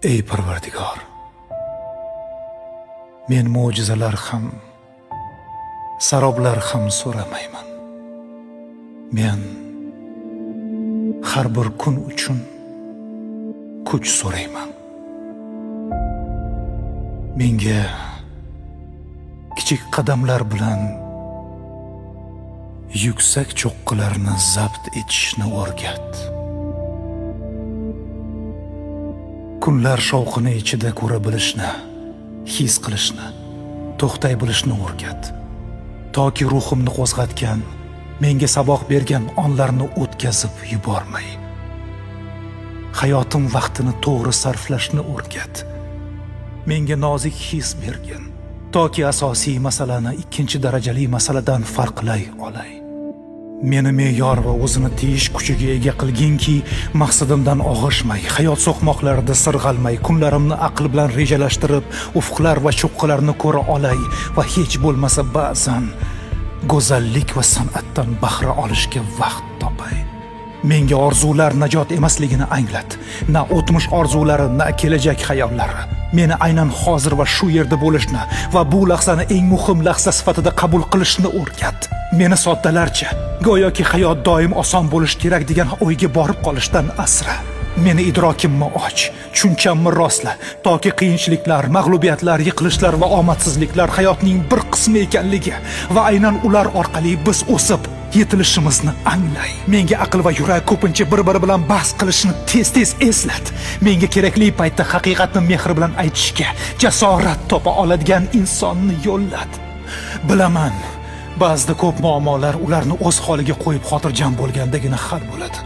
Ey Parvardigor, men mo'jizalar ham, saroblar ham so'ramayman. Men har bir kun uchun kuch so'rayman. Menga kichik qadamlar bilan yuksak cho'qqilarni zabt etishni o'rgat. Kunlar shovqini ichida ko'ra bilishni, his qilishni, to'xtay bilishni o'rgat. Toki ruhimni qo'zg'atgan, menga saboq bergan onlarni o'tkazib yubormay. Hayotim vaqtini to'g'ri sarflashni o'rgat. Menga nozik his bergin, toki asosiy masalani ikkinchi darajali masaladan farqlay olay. Meni me'yor va o'zini tiyish kuchiga ega qilginki, maqsadimdan og'ishmay, hayot so'qmoqlarida sirg'almay, kunlarimni aql bilan rejalashtirib, ufqlar va cho'qqilarni ko'ra olay va hech bo'lmasa ba'zan go'zallik va san'atdan bahra olishga vaqt topay. Menga orzular najot emasligini anglat. Na o'tmish orzulari, na kelajak xayollari. Meni aynan hozir va shu yerda bo'lishni va bu lahzani eng muhim lahza sifatida qabul qilishni o'rgat. Meni soddalarcha, go'yoki hayot doim oson bo'lishi kerak degan o'yga borib qolishdan asra. Meni idrokimni och, tushunchamni rostla, toki qiyinchiliklar, mag'lubiyatlar, yiqilishlar va omadsizliklar hayotning bir qismi ekanligi va aynan ular orqali biz o'sib yetilishimizni anglay. Menga aql va yurak ko'pincha bir-biri bilan bahs qilishini tez-tez eslat. Menga kerakli paytda haqiqatni mehr bilan aytishga jasorat topa oladigan insonni yo'llat. Bilaman, ba'zida ko'p muammolar ularni o'z holiga qo'yib xotirjam bo'lgandagina hal bo'ladi.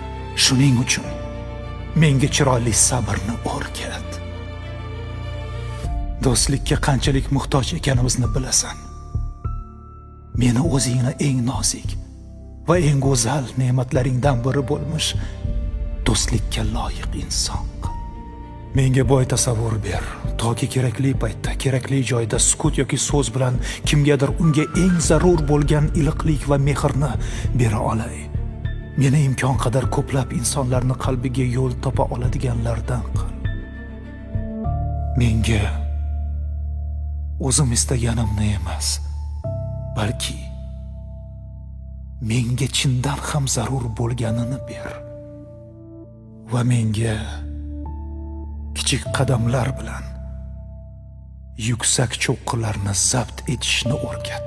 Shuning uchun menga chiroyli sabrni o'rgat. Do'stlikka qanchalik muhtoj ekanimizni bilasan. Meni o'zingni eng nozik va eng go'zal ne'matlaringdan biri bo'lmish do'stlikka loyiq inson qil. Menga boy tasavvur ber, toki kerakli paytda, kerakli joyda sukut yoki so'z bilan kimgadir unga eng zarur bo'lgan iliqlik va mehrni bera olay. Meni imkon qadar ko'plab insonlarni qalbiga yo'l topa oladiganlardan qil. Menga o'zim istaganimni emas, balki menga chindan ham zarur bo'lganini ber. Va menga kichik qadamlar bilan yuksak cho'qqilarni zabt etishni o'rgat.